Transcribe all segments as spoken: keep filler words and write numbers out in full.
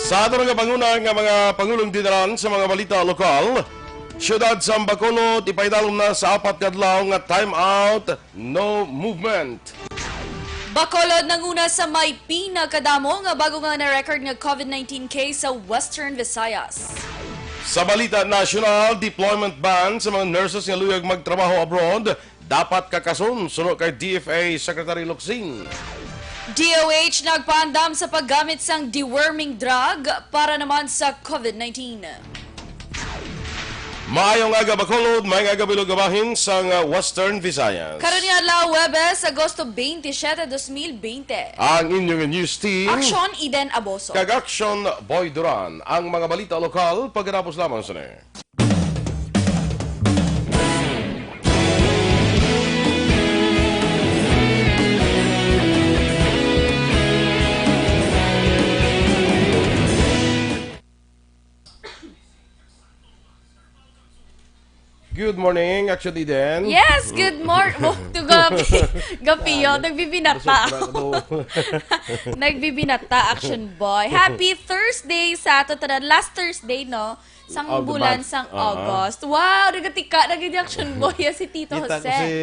Sa aton nga panguna nga mga pangulong dinalan sa mga balita lokal, siyudad sa Bacolod ipaidalom na sa apat ka adlaw nga time out, no movement. Bacolod nanguna sa may pinakadamo nga bago nga na-record nga COVID nineteen case sa Western Visayas. Sa balita nasyonal, deployment ban sa mga nurses nga luyag magtrabaho abroad dapat kakason, suno kay D F A Secretary Locsin. D O H nagpaandam sa paggamit sang deworming drug para naman sa COVID nineteen. Maayong aga, Bacolod. Maayong aga, bilog nga bahin sang, uh, Western Visayas. Karon nga adlaw, Huwebes, Agosto twenty-seven, dos mil bente. Ang inyong news team, Action Eden Aboso. Kag Action Boy Duran. Ang mga balita lokal, pagkatapos lamang sini. Good morning, Action Eden. Yes, good morning. Tugabi. Gapiyo, nagbibinata ako. Nagbibinata, Action Boy. Happy Thursday sa ato tanan. Last Thursday, no? Sang bulan sang August. Wow, nagatika na gid, Action Boy, si Tito Jose. Kita ko si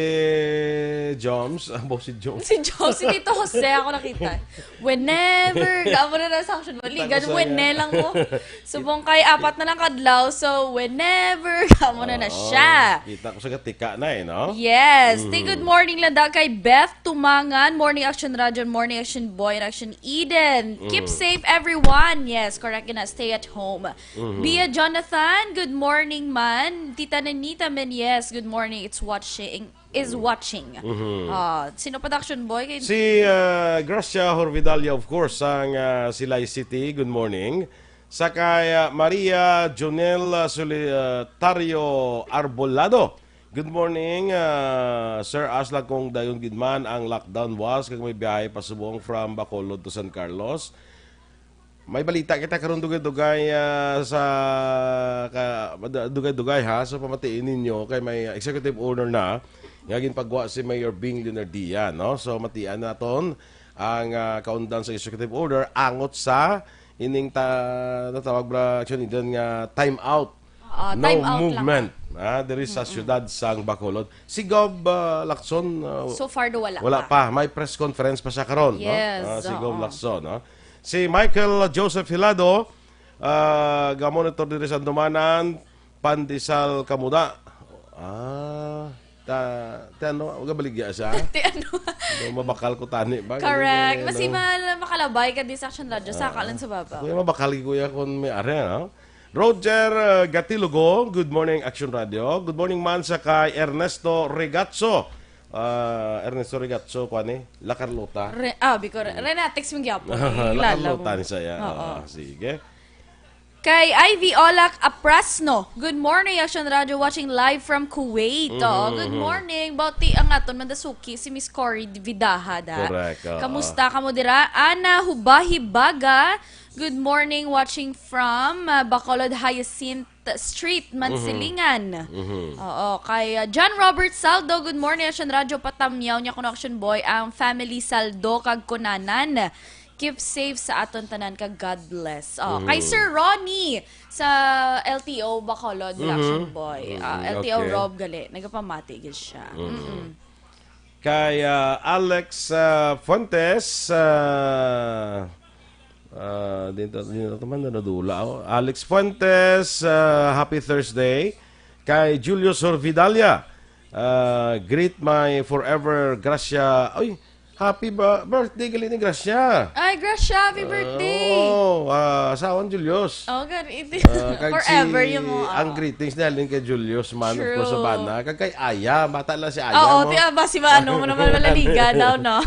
Joms. Abo, si Joms. Si Joms, si Tito Jose, ako nakita. Whenever, amo na na sa Action Boy. Ligan, wene lang mo. Subong kay apat na lang kadlaw, so whenever, amo na na siya. Kita ko sa gatika na eh, no? Yes. Say good morning lang daw kay Beth Tumangan. Morning, Action Radyo, morning, Action Boy, and Action Eden. Keep safe, everyone. Yes, correct na. Stay at home. Bia Jonathan, good morning man. Tita Nenita Menyes, good morning. It's watching, is watching. Ah, sino pa, Action Boy? Si, ah, Gracia Horvidalia, of course, sang, ah, Silay City. Good morning. Sa kay, ah, Maria Jonel, ah, Solitario Arbolado. Good morning, ah, Sir. Asla kung dayon gid man ang lockdown was kag may biyahe pasubong from Bacolod to San Carlos. May balita kita karon dugay-dugay, ah, sa ka-, dugay-dugay ha, so pamatiin ninyo kay may executive order na nga ginpagwa si Mayor Bing Leonardia, no? So matian naton ang, ah, kaundan sa executive order angot sa ining ta-, natawag ba, Action Eden, nga time out. Ah, no time out lang. Movement, ah, diri sa siyudad sang Bacolod. Si Gov, ah, Lacson, ah, so far do wala pa. May press conference pa siya karon, no? Yes, ah, si Gov Lacson, no? Si Michael Joseph Hilado, ah, ga-monitor diri sa Andumanan, Pandesal Kamo Da. Ah, ta, ti ano, gabaligya siya? Ti ano? No, mabakal ko tani ba? Correct. Ganyan, mas no? Imal makalabay ka di sa Action Radyo, saka lang sa baba. Kuya, mabakal, kuya, kung may ari, no? Roger, uh, Gatilogo, good morning, Action Radio. Good morning man sa kay Ernesto Regatso. Ah, Ernesto Regatso, kuan eh, La Carlota. Re-, ah, biko, Re-, Renatex mong gyapon. La Kilala Carlota mo. Ni saya. Oo. Ah, sige. Kay Ivy Olak Aprasno, good morning, Action Radio, watching live from Kuwait. Oh, good morning. Bauti ang aton mandasuki, si Miss Cory Vidaja, da. Correct, oo. Kamusta kamo dira? Ana Hubahibaga, good morning, watching from, uh, Bacolod Hyacinth Street, Mansilingan. Oo, kay, uh, John Robert Saldo, good morning, Action Radio, patamyaw niya kuno, Action Boy, ang family Saldo kag Kunanan. Keep safe sa aton tanan, kag God bless. Oh, kay Sir Ronnie sa L T O Bacolod, Action Boy. Ah, L T O okay. Rob gali, nagapamati gid siya. Mm-mm. Kay, ah, Alex, ah, Fuentes, ah, ah, dito, dito naman na nadula ako. Alex Fuentes, ah, happy Thursday. Kay Julio Sorvidalia, ah, greet my forever Gracia. Uy, happy ba-, birthday gali ni Gracia. Ay, Gracia, happy birthday. Ah, oo, ah, asawa ni Julius. Oh, God, it is Ah, kag forever si, yung mga ang greetings na halin kay Julius man, of course, True. Sabana. Kag kay Aya, bata lang si Aya Oo, mo. Ti Aba, si Mano mo naman, malaliga daw, no?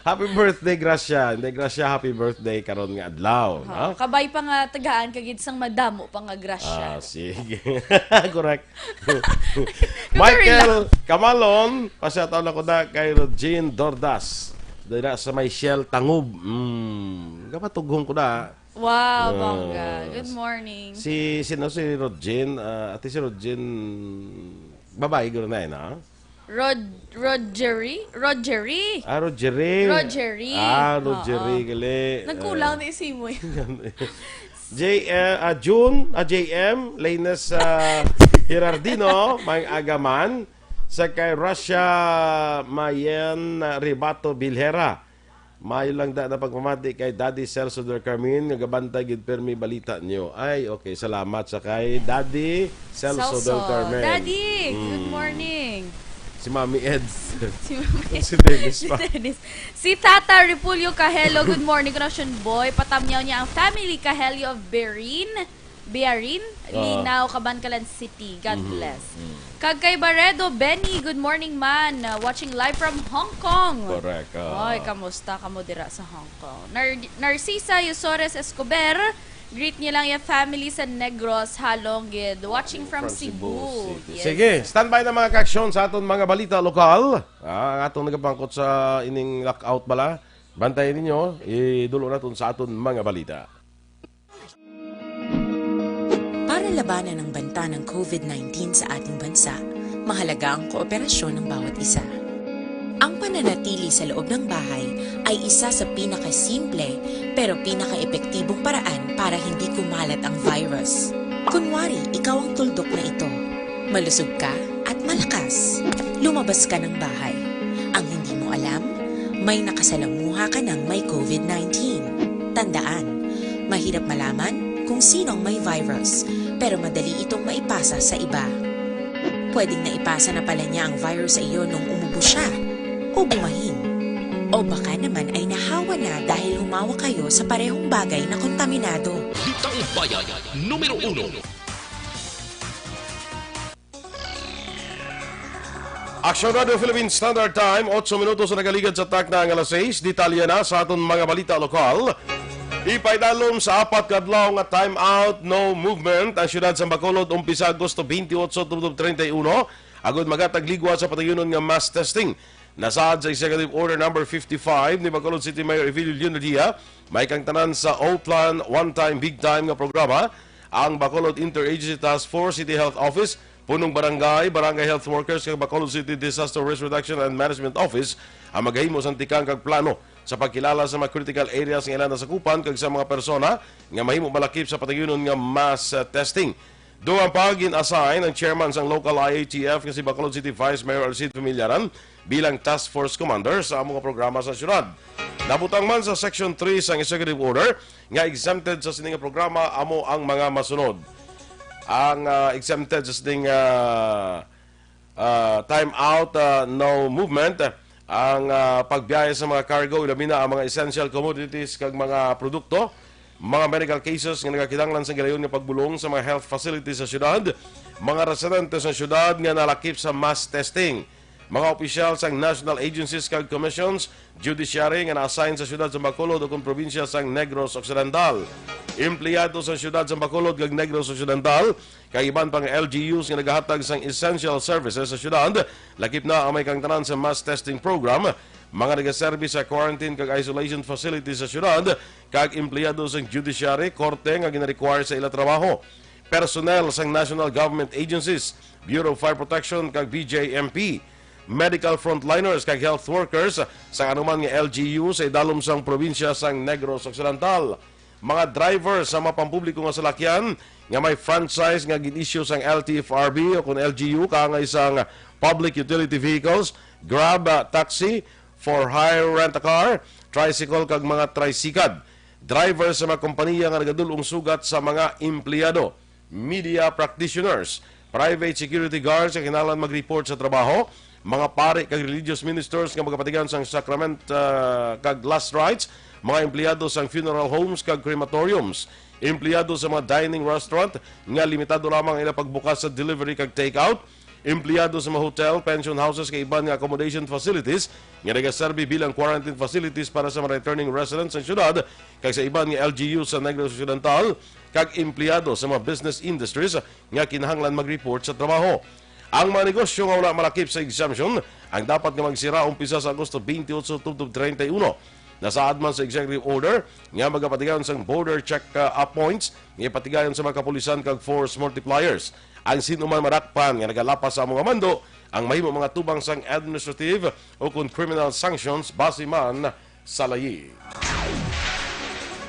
Happy birthday, Gracia. Hindi, Gracia, happy birthday karon nga adlaw, Ha, no? Kabay pa nga tagaan ka gid sang madamo pa nga grasya. Ah, sige. Correct. Michael Kamalon, pa-shoutout lang ko na kay Regine Dordas. Dira sa may Shell Tangub. Mm, kapatughong ko na. Wow, Ah, bongga. Good morning. Si, sino si Regine? Ah, ate si Regine, babae guro na yun, ha? Rod Rodgery? Rodgery. Ah, Rodgery. Rodgery. Ah, Rodgery, Oo. Gali. Nagkulang Ah. na isi mo yun. J, ah, ah, June, ah, J M, Laines, ah, Gerardino, may agaman. Sa kay Russia, Mayen, ah, Ribato Bilhera. Mayo lang da na pagpamati kay Daddy Celso del Carmen, nga gabantay gid permi balita niyo. Ay, okay. Salamat sa kay Daddy Celso Celso. del Carmen. Daddy, good Mm. morning. Si Mami Eds. Si Mami Si Dennis pa. Si Dennis. Si Tata Repulyo Kahelo, good morning, Connection Boy. Patamyaw niya ang family Kahelo of Berin. Biarin, Ah. Linao, Kabankalan City. God Mhm. bless. Mm. Kag kay Baredo, Benny, good morning, man. Uh, watching live from Hong Kong. Correct, ah. Oy, kamusta kamo dira sa Hong Kong? Nar-, Narcisa Yusores Escobar, greet niya lang yung family sa Negros, Halong gid. Watching from From Cebu. Cebu City. Yes. Sige, standby na mga kaaksyon sa aton mga balita lokal. Ah, ang atong nagapangkot sa ining lockout bala. Bantayan ninyo, idulo naton sa aton mga balita. Para labanan ang banta ng covid nineteen sa ating bansa, mahalaga ang kooperasyon ng bawat isa. Ang pananatili sa loob ng bahay ay isa sa pinakasimple pero pinakaepektibong paraan para hindi kumalat ang virus. Kunwari, ikaw ang tuldok na ito. Malusog ka at malakas. Lumabas ka ng bahay. Ang hindi mo alam, may nakasalamuha ka ng may covid nineteen. Tandaan, mahirap malaman kung sino ang may virus, pero madali itong maipasa sa iba. Pwedeng naipasa na pala niya ang virus sa iyo nung umubo siya, o bumahin. O baka naman ay nahawa na dahil humawak kayo sa parehong bagay na kontaminado. Balitang Bayan, numero uno. Aksyon Radio Philippine Standard Time, otso minutos na nagaligad sa takna nga alas sais. Detalye na sa aton mga balita lokal. Ipaidalom sa apat ka adlaw nga time out, no movement ang siyudad sa Bacolod umpisa Agosto twenty-eight tubtob treinta y uno, agud maghatag ligwa sa patayunon nga mass testing. Nasaad sa Executive Order Number fifty-five ni Bacolod City Mayor Evelio Leonadia, may kang tanan sa Outland One Time Big Time nga programa, ang Bacolod Interagency Task Force, City Health Office, Punong Barangay, Barangay Health Workers, kag Bacolod City Disaster Risk Reduction and Management Office ang maghimo sang tikang kag plano sa pagkilala sa mga critical areas nga ila nasakupan kag sa mga persona nga mahimo malakip sa patayunon nga mass, uh, testing. Dugang pa, gin-assign ang chairman sang local I A T F nga si Bacolod City Vice Mayor Alcid Familiaran bilang task force commander sa amo nga programa sa syudad. Nabutang man sa Section three sang Executive Order nga exempted sa sini nga programa amo ang mga masunod. Ang, ah, exempted sa sining, ah, ah, time out, ah, no movement, ang, ah, pagbiyahe sa mga cargo, ilabi na ang mga essential commodities kag mga produkto, mga medical cases nga nagakinahanglan sa gilayon nga pagbulong sa mga health facilities sa syudad, mga residente sa syudad nga nalakip sa mass testing, mga opisyal sang national agencies kag commissions, judiciary nga na-assign sa siyudad sa Bacolod ukon probinsya sang Negros Occidental, empleyado sa siyudad sa Bacolod kag Negros Occidental, kag iban pang L G Us nga nagahatag sang essential services sa siyudad, lakip na ang may kang tanan sa mass testing program, mga nagaserbi sa quarantine kag isolation facility sa siyudad, kag empleyado sang judiciary, korte nga gina-require sa ila trabaho, personnel sang national government agencies, Bureau of Fire Protection kag B J M P, medical frontliners kag health workers sang anuman nga L G U sa idalom sang probinsya sang Negros Occidental, mga driver sa mga pampubliko nga salakyan nga may franchise nga gin-issue sang L T F R B o kon L G U, kaangay sang public utility vehicles, Grab, ah, taxi, for hire, rent a car, tricycle kag mga tricycad, driver sa mga kompaniya nga nagadul-ong sugat sa mga empleyado, media practitioners, private security guards nga kinahanglan mag-report sa trabaho, mga pari kag religious ministers nga magapatigayon sang sacrament, ah, kag last rites, mga empleyado sang funeral homes kag crematoriums, empleyado sa mga dining restaurant nga limitado lamang ang ilang pagbukas sa delivery kag take-out, empleyado sa mga hotel, pension houses kag iban nga accommodation facilities nga nagaserbi bilang quarantine facilities para sa mga returning residents sa siyudad kag sa iban nga L G U sa Negros Occidental, kag empleyado sa mga business industries nga kinahanglan mag-report sa trabaho. Ang mga negosyo nga wala malakip sa exemption ang dapat nga magsira umpisa sa Agosto twenty-eight tubtob treinta y uno. Nasaad man sa executive order nga magapatigayon sang border check, uh, points nga ipatigayon sa mga kapulisan kag force multipliers. Ang sin-o man madakpan nga nagalapas sa amo nga mando, ang mahimo mga tubang sang administrative o kon criminal sanctions base man sa layi.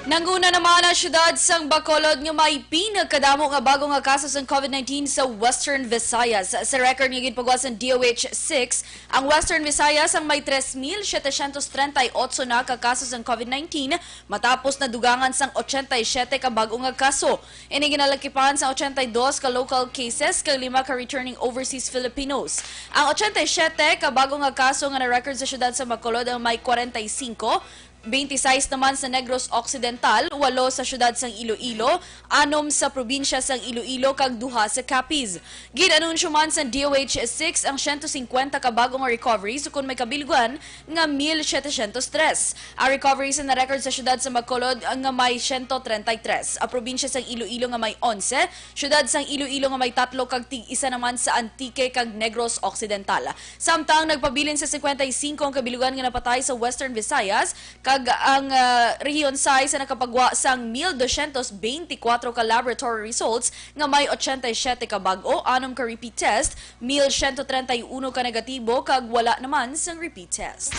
Nanguna naman ang siyudad sang Bacolod nga may pinakadamo nga bago nga kaso sang COVID nineteen sa Western Visayas. Sa record nga ginpagawa sang D O H six, ang Western Visayas ang may tres mil setecientos treinta y ocho na ka kaso sang COVID nineteen, matapos nadugangan sang ochenta y siete ka bago nga kaso. Ini ginalakipan sa ochenta y dos ka local cases kag lima ka returning overseas Filipinos. Ang ochenta y siete ka bago nga kaso nga na-record sa siyudad sa Bacolod ang may kwarenta y singko, twenty-six naman sa Negros Occidental, walo sa siyudad sang Iloilo, anom sa probinsya sang Iloilo kag duha sa Capiz. Gin-anunsyo man sa D O H six ang siyento singkwenta ka bago nga recoveries, ukon may kabilguan nga mil setecientos tres. Ang recoveries na na-record sa siyudad sa Bacolod nga may siyento treinta y tres, ang probinsya sang Iloilo nga may onse, siyudad sang Iloilo nga may tatlo, kag tig-isa naman sa Antique kag Negros Occidental. Samtang nagpabilin sa singkwenta y singko ang kabilugan nga napatay sa Western Visayas, kag ang, ah, rehiyon sais ang nakapagwa sang mil dosyentos beintikwatro ka laboratory results nga may ochenta y siete ka bag-o, anom ka repeat test, mil siyento treinta y uno ka negatibo, kag wala naman sang repeat test.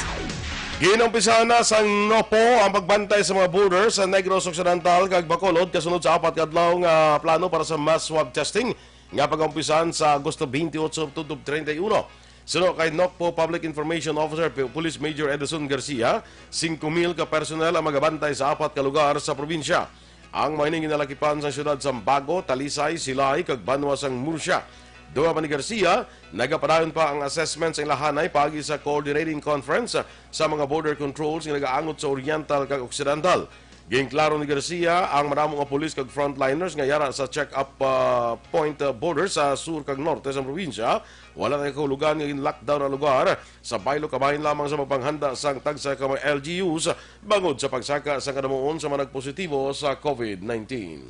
Ginumpisahan na sang NOCPO ang pagbantay sa mga border sa Negros Occidental kag Bacolod kasunod sa apat ka adlaw nga plano para sa mass swab testing nga pag-umpisahan sa Agosto twenty-eight tubtob treinta y uno. Suno kay NOCPO Public Information Officer P-, Police Major Edison Garcia, singko mil ka personnel ang magabantay sa apat ka lugar sa probinsya. Ang mga ini ginalakipan sa siyudad sang Bago, Talisay, Silay, kag banwa sang Murcia. Dugang pa ni Garcia, nagapadayon pa ang assessment sa ilahanay paagi sa coordinating conference sa mga border controls nga nagaangot sa Oriental kag Occidental. Ginklaro ni Garcia ang madamo nga pulis kag frontliners nga yara sa check-up, ah, point, ah, border sa sur kag norte sang probinsya. Wala na kahulogan nga gin-lockdown ang lugar. Sa baylo kabahin lamang sa pagpanghanda sang tagsa ka mga L G Us bangod sa pagsaka sang kadamuon sa mga nagpositibo sa COVID nineteen.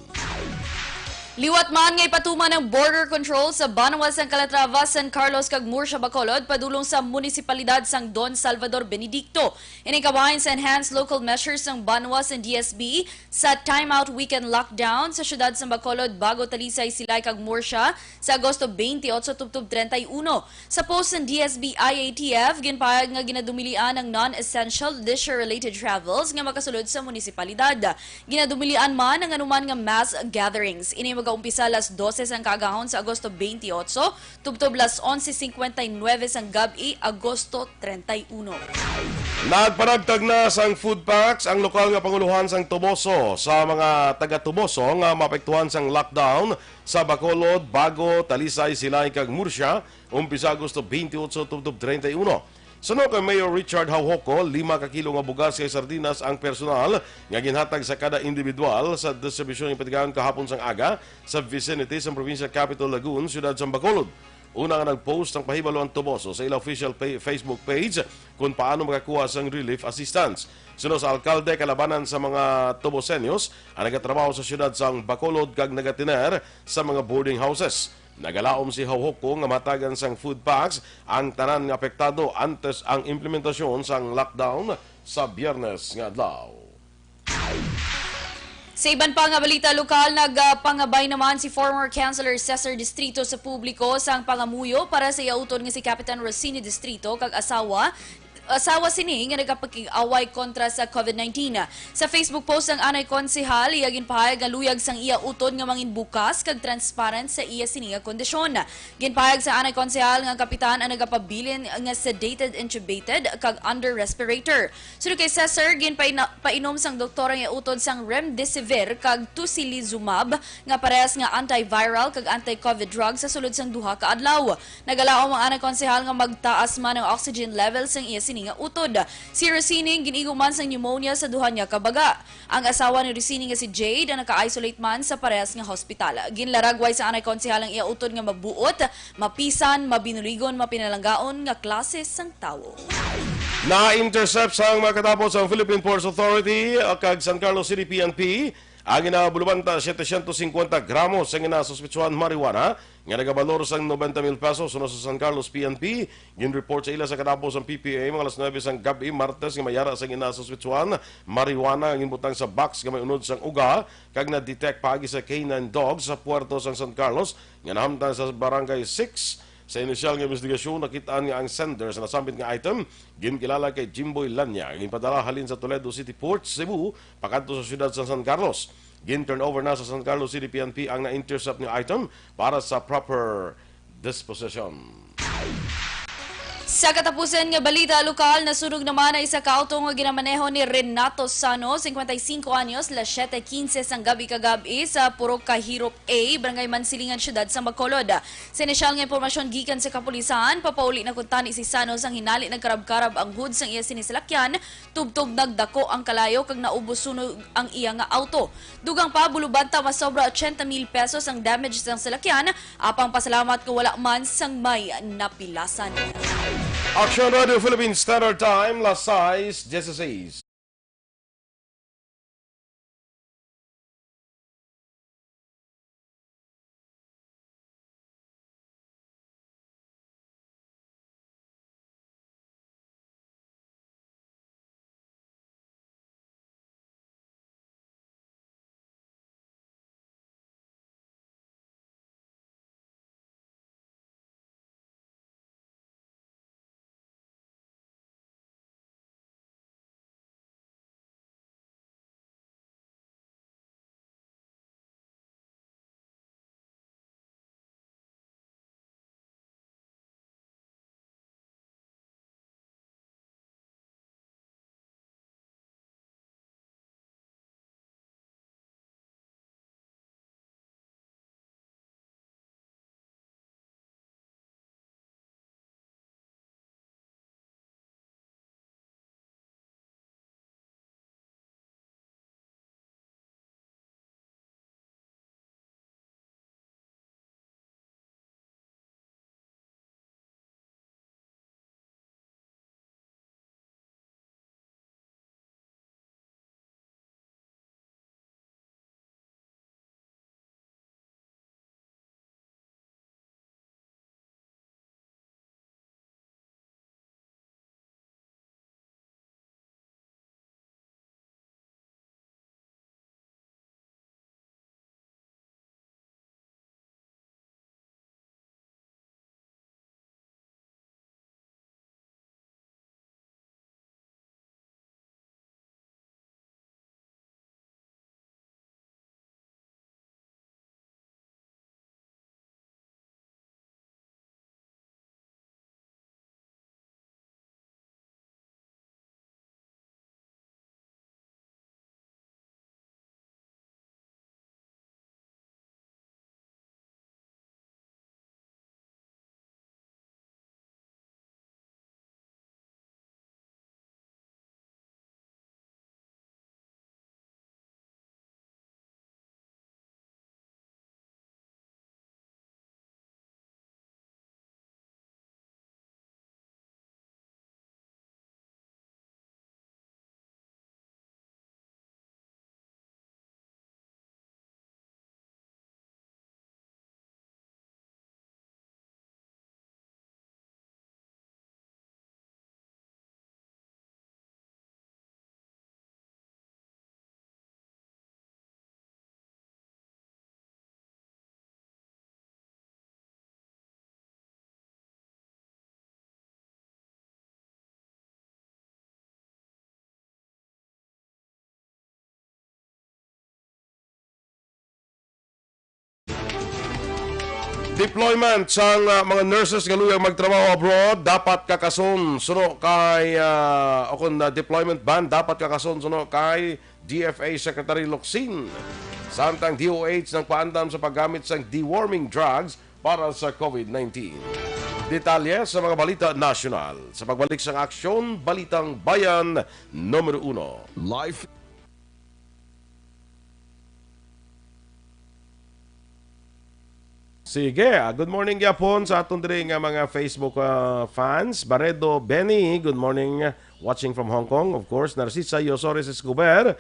Liwat man nga ipatuman ang border control sa banwa sang Calatrava, San Carlos, kag Murcia, Bacolod, padulong sa munisipalidad sang Don Salvador Benedicto. Ini kabahin sa enhanced local measures sang banwa sang D S B sa timeout weekend lockdown sa siyudad sang Bacolod, Bago, Talisay, Silay, kag Murcia sa Agosto twenty-eight tubtob treinta y uno. Sa post sang D S B I A T F, ginpahayag nga ginadumilian ang non-essential leisure-related travels nga makasulod sa munisipalidad. Ginadumilian man ang anuman nga mass gatherings. Ini magaumpisa alas dose sang kaagahon sa Agosto twenty-eight, tubtob alas onse cincuenta y nueve sang gab-i, Agosto treinta y uno. Nagpanagtag na sang food packs ang lokal nga pangulohan sang Toboso sa mga taga Toboso nga maapektuhan sang lockdown sa Bacolod, Bago, Talisay, Silay, kag Murcia, umpisa Agosto twenty-eight tubtob treinta y uno. Suno kay Mayor Richard Jaujoco, lima ka kilo nga bugas kag sardinas ang personal nga ginhatag sa kada individual sa distribusyon nga ipatigayon kahapon sang aga sa vicinity sang provincial capital Lagoon, siyudad sang Bacolod. Una nga nag-post ang pahibalo ang Toboso sa ila official pa-, Facebook page kung paano makakuha sang relief assistance. Suno sa alkalde, kalabanan sa mga Toboseños ang nagatrabaho sa siyudad sang Bacolod kag nagatiner sa mga boarding houses. Nagalaom si Jaujoco nga mahatagan sang food packs ang tanan nga apektado antes ang implementasyon sang lockdown sa Biyernes nga adlaw. Sa iban pa nga balita lokal, nagapangabay naman si former Councilor Cesar Distrito sa publiko sang pangamuyo para sa iya utod nga si Kapitan Rosini Distrito kag asawa, asawa sini nga nagapakig-away kontra sa COVID nineteen. Sa Facebook post sang anay konsehal, iya ginpahayag nga luyag sang iya utod nga mangin bukas kag transparent sa iya sini nga kondisyon. Ginpahayag sa anay konsehal nga ang kapitan ang nagapabilin nga sedated, intubated, kag under respirator. Suno kay Cesar, ginpaina-, painom sang doktor ang iya utod sang remdesivir kag tocilizumab nga parehas nga antiviral kag anti-COVID drug sa sulod sang duha ka adlaw. Nagalaom ang anay konsehal nga magtaas man ang oxygen level sang iya sini nga utod. Si Rosini gin-igo man sang pneumonia sa duha niya ka baga. Ang asawa ni Rosini nga si Jade ang naka-isolate man sa parehas nga hospital. Ginlaragway sa anay konsehal ang iya utod nga mabuot, mapisan, mabinuligon, mapinalanggaon nga klase sang tawo. Na-intercept sang makatapos ang Philippine Ports Authority, uh, kag San Carlos City P N P ang ginabulubanta setecientos cincuenta gramos sang ginasuspetsuhan marijuana nga nagabalor sang noventa mil pesos. Suno sa San Carlos P N P, gin-report sa ila sa katapos ang P P A mga alas nuebe sang gab-i Martes nga may ara sang ginasuspetsuhan marijuana nga ginbutang sa box nga may unod sang uga kag na-detect paagi sa K nine dog sa puerto sang San Carlos nga nahamtang sa Barangay six Sa inisyal nga investigasyon, nakitaan nga ang sender sa nasambit nga item ginkilala kay Jimboy Lanya, ginpadala halin sa Toledo City Port, Cebu, pakadto sa siyudad sa San Carlos. Gin-turnover na sa San Carlos City P N P ang na-intercept nga item para sa proper disposition. Sa katapusan nga balita lokal, nasunog naman ang isa ka auto nga ginamaneho ni Renato Sano, cincuenta y cinco anyos, las siete quince sang gabi kagabi sa Purok Kahirop A, Barangay Mansilingan, Siyudad sa Bacolod. Sa inisyal nga impormasyon gikan sa kapulisan, papauli na kuntani si Sano sang hinali nagkarab-karab ang hood sang iya sinisalakyan, tubtob nagdako ang kalayo kag naubos sunog ang iya nga auto. Dugang pa, bulubanta masobra ochenta mil pesos ang damage sang salakyan, apang pasalamat nga wala man sang may napilasan. Action Radio Philippines Standard Time, las sais dieciséis. Deployment sang, ah, mga nurses nga luyag magtrabaho abroad dapat kakason suno kay, ah, o kon, ah, deployment ban dapat kakason suno kay D F A Secretary Locsin. Samtang D O H nagpaandam sa paggamit sang deworming drugs para sa COVID nineteen. Detalye sa mga balita nasyonal sa pagbalik sang Aksyon Balitang Bayan numero uno. Life. Sige, ah, good morning gyapon sa aton diri nga mga Facebook, ah, fans. Baredo Benny, good morning, watching from Hong Kong. Of course, Narcisa Yosores Escobar,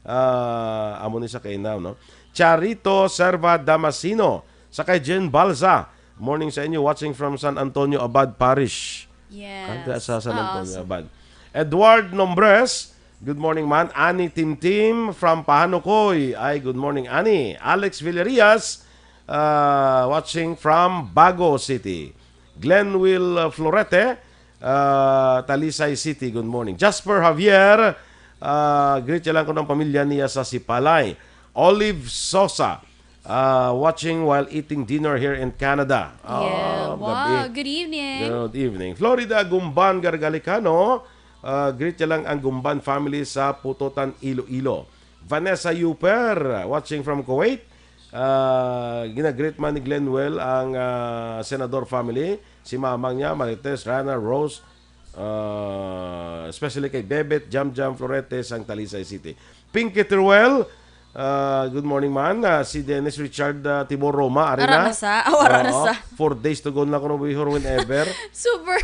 ah, amo ni sa kainaw, no? Charito Serva Damasino, sa kay Jen Balza. Morning sa inyo, watching from San Antonio Abad Parish. Yes. Kanta sa San Oo, Antonio sa Abad. Edward Nombres, good morning, man. Ani Timtim from Pahanukoy. Ay, good morning, Ani. Alex Villarias, uh, watching from Bago City. Glenville, uh, Florete, uh, Talisay City, good morning. Jasper Javier, uh, greet siya lang ko ng pamilya niya sa Sipalay. Olive Sosa, uh, watching while eating dinner here in Canada. Yeah. Ah, Wow, gabi. Good evening. Good evening. Florida Gumban Gargalicano, uh, greet niya lang ang Gumban family sa Putotan, Iloilo. Vanessa Yuper, watching from Kuwait. Uh, ginagreet man ni Glenwell ang uh, Senador family, si mamang niya, Marites, Rana, Rose, uh, especially kay Bebet, Jam Jam, Florete, sang Talisay City. Pinky Teruel, uh, good morning man. Uh, si Dennis Richard uh, Tibor Roma, ari Ara na. na sa? Aw, ara na Oo. Sa? Four days to go na kuno before whenever. Super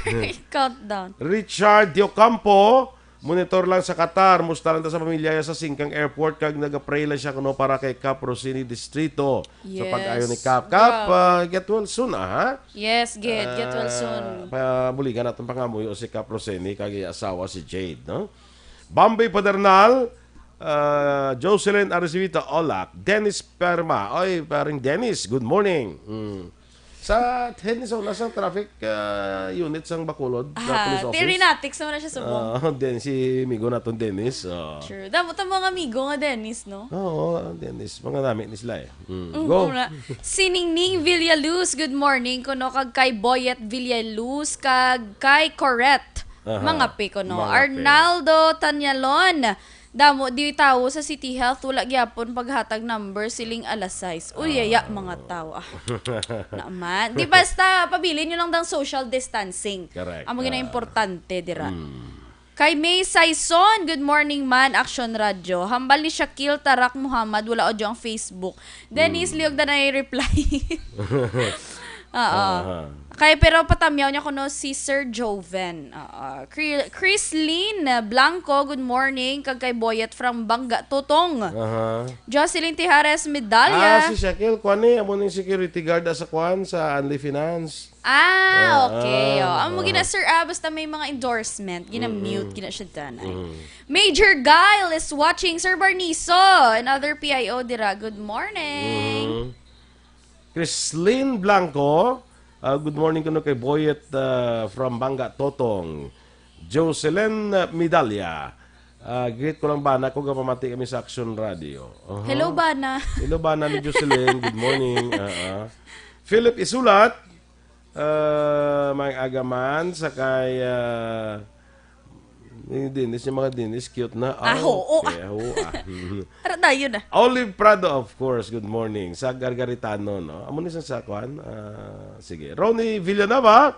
countdown. Richard Diocampo, monitor lang sa Qatar. Musta lang ta sa pamilya sa Singkang Airport kag nagapray lang siya kuno para kay Kap Rosini Distrito. Sa Yes. Pag-ayo ni Kap. Kap, Wow. uh, get well soon, ah, ha? Yes, get, get well Ah, soon. Pabuligan natin pangamuyo si Kap Rosini kag iya asawa si Jade, no? Bambi Padernal, uh, Jocelyn Arcivita Olak, Dennis Perma. Oy, paring Dennis, good morning. Mm. Sa Dennis, wala sang traffic uh, unit sang Bacolod, sa Ah, police office. Tirinatics naman na siya subong. Ah, then si amigo naton Dennis. ah. True. Damo ta mga amigo nga Dennis, no? Oo, Dennis. Mga nami ni sila eh. Mm. Mm, Go. una. Si Ningning Villaluz, good morning. Kuno kag kay Boyet Villaluz, kag kay Corette. Aha. Mangape kuno. Mangape. Arnaldo Tanyalon. Damo di tawo sa City Health, wala gyapon paghatag number siling alas sais. Uy, yaya, mga tawo. Ah. Naman. Di basta, pabilin nyo lang dang social distancing. Correct. Amo gina Ah. importante, dira. Mm. Kay May Saison, good morning man, Action Radio. Hambal ni Shakil Tarak Muhammad, wala audio ang Facebook. Dennis, Mm. liog na na reply. Oo. Aha. Kay pero patamyaw niya kuno si Sir Joven. Oo. Chri- Chrislyn Blanco, good morning. Kag kay Boyet from Bangga Tutong. Aha. Jocelyn Tijares Medalla. Ah, si Shaquille, kuan ni, amo ning security guard sa kuan sa Anli Finance. Ah, Ah, okay. ah, Oh. Amo ah. gina, Sir, ah, basta may mga endorsement, gina-mute, gina siya tanan. Mm. Major Guile is watching. Sir Barniso, another P I O dira. Good morning. Mhm. Chrislyn Blanco, ah, good morning kuno kay Boyet ah, from Bangga Totong. Jocelyn ah, Medalla, ah, greet ko lang bana ko gapamati kami sa Action Radio. Aha. Hello, Bana. Hello bana ni Jocelyn. Good morning. Ah, ah. Philip Isulat, ah, may agaman sa kay ah, ni Dennis, yung mga Dennis, cute na. Ah, oo, Okay, oo, ah. Para tayo na. Olive Prado, of course. Good morning. Sa Gargaritano, no? Amo ni sa, sa kuan? Ah, sige. Ronnie Villanueva,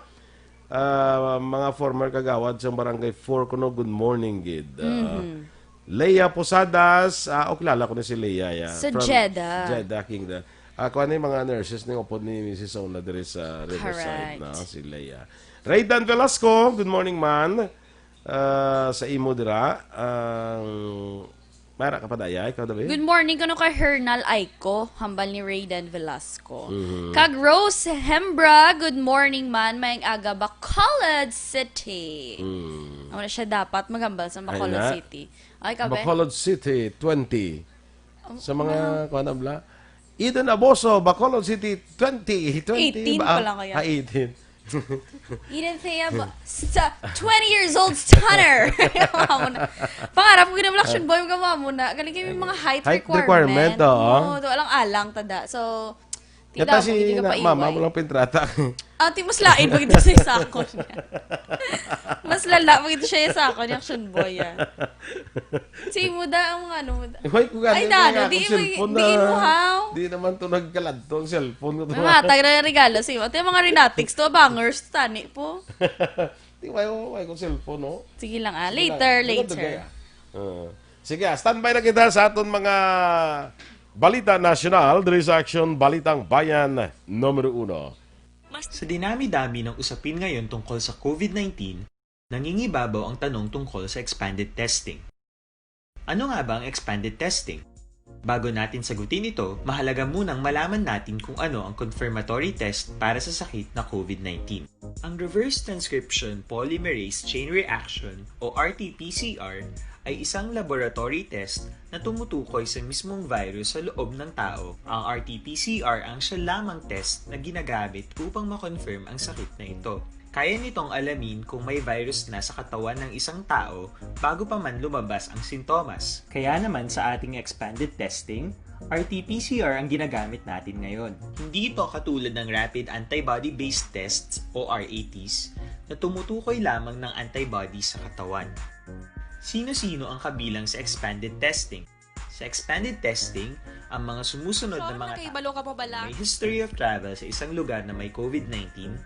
ah, mga former kagawad sa Barangay four kuno, good morning, gid. Ah, Mhm. Leia Posadas, ah, o, kilala ko na si Leia, ya. Sa From Jeddah. Jeddah Kingdom. Ako ano yung mga nurses ni upod ni Missus Ona diri sa Riverside, Correct. no? Si Leia. Raydan Velasco, good morning, man. Ah, sa imo dira, ang Mara ka pa daya, ikaw, David? Good morning kuno kay Hernal Aiko, hambal ni Raydan Velasco. Mhm. Kag Rose Hembra, good morning man, mayang aga, Bacolod City. Mm. Amo na siya dapat maghambal sa Bacolod na. City. Ay, kabe? Bacolod City, twenty. Um, Sa mga, kuha na bla, Eden Aboso, Bacolod City, twenty. twenty Eighteen ba? pa lang kaya. Ah, eighteen. Eden Thea ba? Sa twenty years old stunner. Amo na. Pangarap ko gina action boy, mga mo na. Galing kayo may mga height, Height requirement. requirement, oo. Oo, to alang-alang tada. So, Yata tila mo, si hindi ka na, pa mama iway. mo lang pintrata. Ati, mas lain pag ito siya sa ako niya. Mas lala pag ito siya sa ako niya, action boy, ah. Si mo da, ang ano mo da. Hoy, kung Ay, ganun na, na ano, nga, di kung mo, cellphone di na, mo, how? Di naman to nagkaladto ang cellphone ko to. Ang hatag na regalo sa imo. Ito yung mga Rinatics to, bangers, tani po. Di, why, why, why kung cellphone, no? Sige lang, ah. Sige Later, lang. Later. Maganda, ah. Ah. Sige, ah, standby na kita sa aton mga balita nasyonal diri sa Action Balitang Bayan numero uno. Sa dinami-dami ng usapin ngayon tungkol sa COVID nineteen, nangingibabaw ang tanong tungkol sa expanded testing. Ano nga ba ang expanded testing? Bago natin sagutin ito, mahalaga munang malaman natin kung ano ang confirmatory test para sa sakit na COVID nineteen. Ang reverse transcription polymerase chain reaction o R T P C R ay isang laboratory test na tumutukoy sa mismong virus sa loob ng tao. Ang R T P C R ang siya lamang test na ginagamit upang ma-confirm ang sakit na ito. Kaya nitong alamin kung may virus na sa katawan ng isang tao bago pa man lumabas ang sintomas. Kaya naman sa ating expanded testing, R T P C R ang ginagamit natin ngayon. Hindi ito katulad ng rapid antibody-based tests o R A Ts na tumutukoy lamang ng antibody sa katawan. Sino-sino ang kabilang sa expanded testing? Sa expanded testing, ang mga sumusunod na mga tao na may history of travel sa isang lugar na may COVID nineteen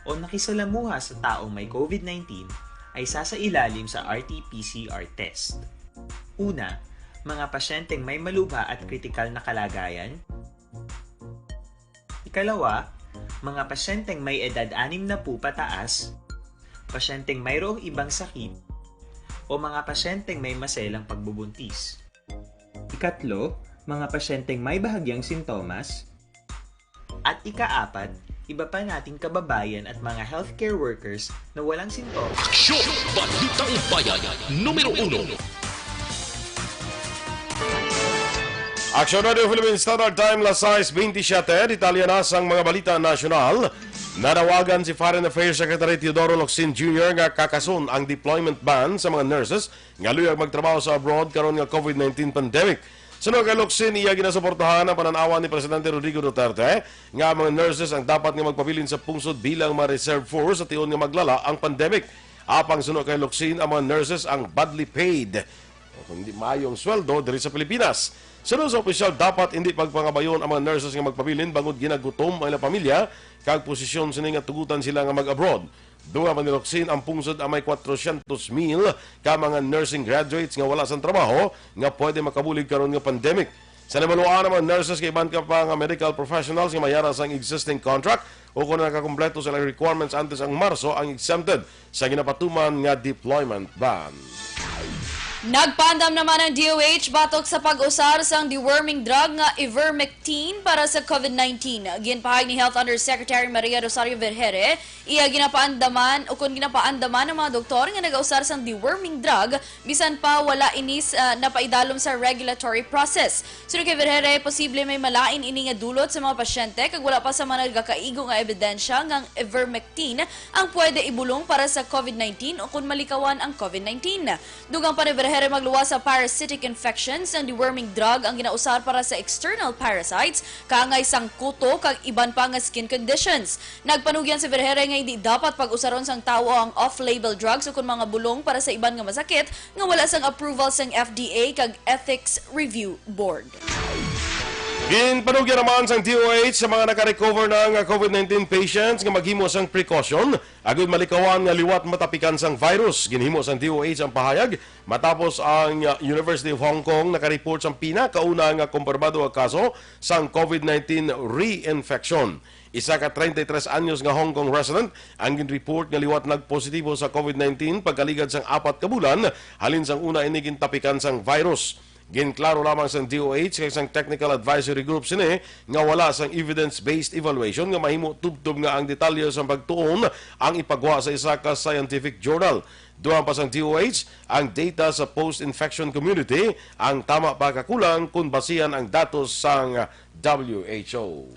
o nakisalamuha sa taong may COVID nineteen ay sasailalim sa R T P C R test. Una, mga pasyenteng may malubha at kritikal na kalagayan. Ikalawa, mga pasyenteng may edad anim na po pataas, pasyenteng mayroong ibang sakit, o mga pasyenteng may maselang pagbubuntis. Ikatlo, mga pasyenteng may bahagyang sintomas. At ikaapat, iba pa nating kababayan at mga healthcare workers na walang sintomas. Aksyon! Balitang Bayan, numero uno. Aksyon Radio Philippine Standard Time, las sais bentisiete. Detalye na sang mga balita nasyonal. Nanawagan si Foreign Affairs Secretary Teodoro Locsin Junior nga kakason ang deployment ban sa mga nurses nga luyag magtrabaho sa abroad karon nga COVID nineteen pandemic. Suno kay Locsin, iya ginasuportahan ang panan-awan ni Presidente Rodrigo Duterte nga ang mga nurses ang dapat nga magpabilin sa pungsod bilang mga reserve force sa tion nga maglala ang pandemic. Apang suno kay Locsin, ang mga nurses ang badly paid o kung hindi maayong sweldo diri sa Pilipinas. Suno sa opisyal, dapat hindi pagpangabayon ang mga nurses nga magpabilin bangod ginagutom ang ilang pamilya kag posisyon sini nga tugutan sila nga mag-abroad. Dugang pa ni Locsin, ang pungsod ang may kwatrocientos mil ka mga nursing graduates nga wala sang trabaho nga pwede makabulig karon nga pandemic. Sa nabaluan, ang mga nurses kag iban ka pa nga medical professionals nga may ara sang existing contract o kon nakakumpleto sa ilang requirements antes ang Marso ang exempted sa ginapatuman nga deployment ban. Nagpaandam naman ang D O H batok sa pag-usar sang deworming drug nga ivermectin para sa COVID nineteen. Ginpahayag ni Health Undersecretary Maria Rosario Vergeire, iya ginapaandaman o kon ginapaandaman ang mga doktor nga nagausar sang deworming drug bisan pa wala ini s-, ah, napaidalom sa regulatory process. Suno kay Vergeire, posible may malain ini nga dulot sa mga pasyente kag wala pa sa mga nagakaigo nga ebidensya nga ang ivermectin ang pwede ibulong para sa COVID nineteen o kon malikawan ang COVID nineteen. Dugang pa ni Vergeire, magluwas sa parasitic infections, ang deworming drug ang ginausar para sa external parasites, kaangay sang kuto kag iban pa nga skin conditions. Nagpanugyan si Vergeire nga hindi dapat pag-usaron sang tawo ang off-label drugs o kon mga bulong para sa iban nga masakit nga wala sang approval sang F D A kag Ethics Review Board. Ginpanugyan naman sang D O H sa mga naka-recover na nga COVID nineteen patients nga maghimo sang precaution agud malikawan nga liwat matapikan sang virus. Ginhimo sang D O H ang pahayag matapos ang, uh, University of Hong Kong naka-report sang pinakauna nga kumpirmado nga kaso sang COVID nineteen reinfection. Isa ka treinta y tres anyos nga Hong Kong resident ang gin-report nga liwat nagpositibo sa COVID nineteen pagkaligad sang apat ka bulan halin sang una ini gintapikan sang virus. Ginklaro lamang sang D O H kag sang Technical Advisory Group sini nga wala sang evidence-based evaluation nga mahimo tubtob nga ang detalye sang pagtuon ang ipagwa sa isa ka scientific journal. Dugang pa sang D O H, ang data sa post-infection community ang tama pa kakulang kon basihan ang datos sang W H O.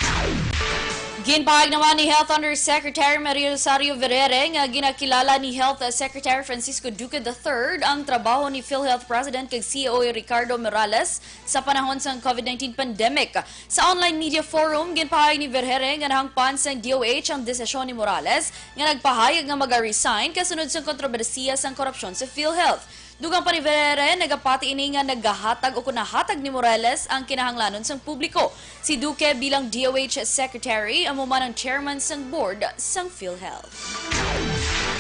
Ginpahayag naman ni Health Undersecretary Maria Rosario Vergeire nga ginakilala ni Health Secretary Francisco Duque the third ang trabaho ni PhilHealth President kag C E O Ricardo Morales sa panahon sang COVID nineteen pandemic. Sa online media forum, ginpahayag ni Vergeire nga nahangpan sang D O H ang desisyon ni Morales nga nagpahayag nga maga-resign kasunod sang kontrobersiya sang korupsyon sa PhilHealth. Dugang pa ni Vergeire, nagapati ini nga nagahatag o kon nahatag ni Morales ang kinahanglanon sang publiko. Si Duque bilang D O H Secretary, amo man ang chairman sang board sang PhilHealth.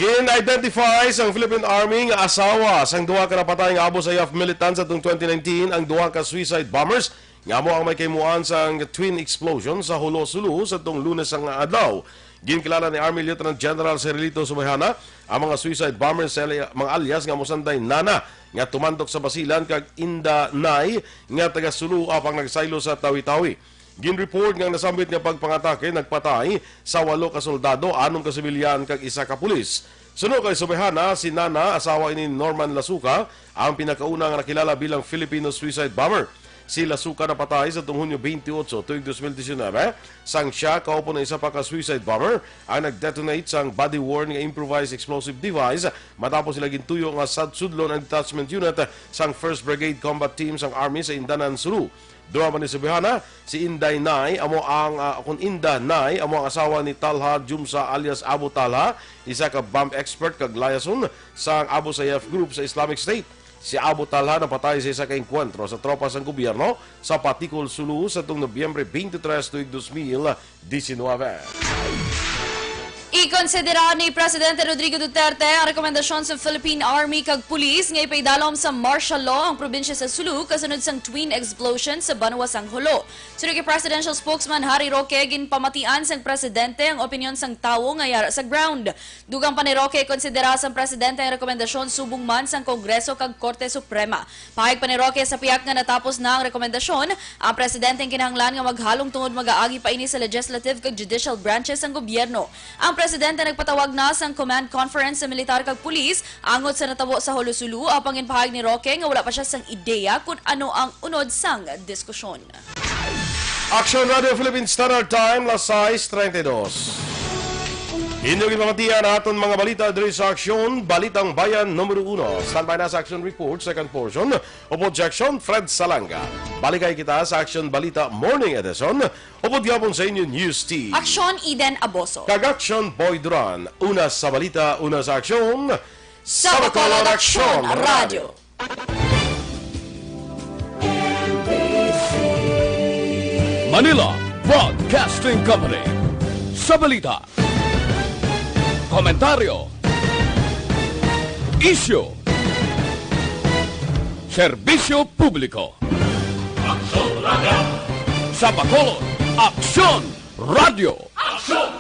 Gin-identify sang Philippine Army nga asawa sang duha ka napatay nga Abu Sayyaf militant sa atong twenty nineteen ang duha ka suicide bombers nga amo ang may kahimuan sang twin explosion sa Jolo, Sulu sa tong Lunes nga adlaw. Ginkilala ni Army Lieutenant General Cirilito Subihana ang mga suicide bombers sa ali-, mga alias nga mosanday Nana nga tumandok sa Basilan kag Inda Nay nga taga Sulu apang nagsaylo sa Tawi-Tawi. Ginreport nga ang nasambit nga pagpangatake nagpatay sa walo ka soldado, anom ka sibilyan kag isa ka pulis. Suno kay Subihana, si Nana, asawa ini ni Norman Lasuka, ang pinakauna nga nakilala bilang Filipino suicide bomber. Si Lasuka napatay sa tuong Hunyo twenty-eight, tuig dos mil diecinuebe, sang siya kaupo na isa pa ka suicide bomber ang nag-detonate sang body-worn nga improvised explosive device matapos sila gintuyo nga sad-, sudlon ang detachment unit sang First Brigade Combat Team sang Army sa Indanan, Sulu. Duha man ni Subihana, si Inday Nay, amo ang, ah, kun Inda Nay, amo ang asawa ni Talha Jumsa alias Abu Talha, isa ka bomb expert kag liaison sang Abu Sayyaf Group sa Islamic State. Si Abu Talha napatay sa isa ka engkwentro sa tropa sang gobyerno sa Patikol, Sulu, sa tuong Nobyembre twenty-three, tuig dos mil diecinuebe. Ikonsidera ni Presidente Rodrigo Duterte ang rekomendasyon sa Philippine Army kag pulis nga ipaidalom sa martial law ang probinsya sa Sulu kasunod sang twin explosion sa banwa sang Jolo. Suno kay Presidential Spokesman Harry Roque, ginpamatian sang presidente ang opinyon sang tawo nga yara sa ground. Dugang pa ni Roque, konsidera sang presidente ang rekomendasyon subong man sang Kongreso kag Korte Suprema. Pahayag pa ni Roque, sa pihak nga natapos na ang rekomendasyon, ang presidente ang kinahanglan nga maghalong tungod mag-aagi pa ini sa legislative kag judicial branches sang gobyerno. Ang presidente nagpatawag na sang command conference sa militar kag pulis angot sa natabo sa Jolo, Sulu, apang ginpahayag ni Roque nga wala pa siya sang ideya kon ano ang unod sang diskusyon. Aksyon Radio Philippine Standard Time, las sais treinta y dos. Inyo ginpamatian aton mga balita diri sa Aksyon, Balitang Bayan numero uno. Standby na sa Aksyon Report, second portion, upod sa Aksyon, Fred Salanga. Balikay kita sa Aksyon Balita Morning Edition, upod gihapon sa inyo News Team. Aksyon, Eden Aboso. Kag Aksyon, Boy Duran. Una sa balita, una sa aksyon. Sa Bacolod, Aksyon Radio. Manila Broadcasting Company. Sa balita, komentaryo, isyu, serbisyo publiko. Aksyon Radio. Sa Bacolod, Aksyon Radio. Aksyon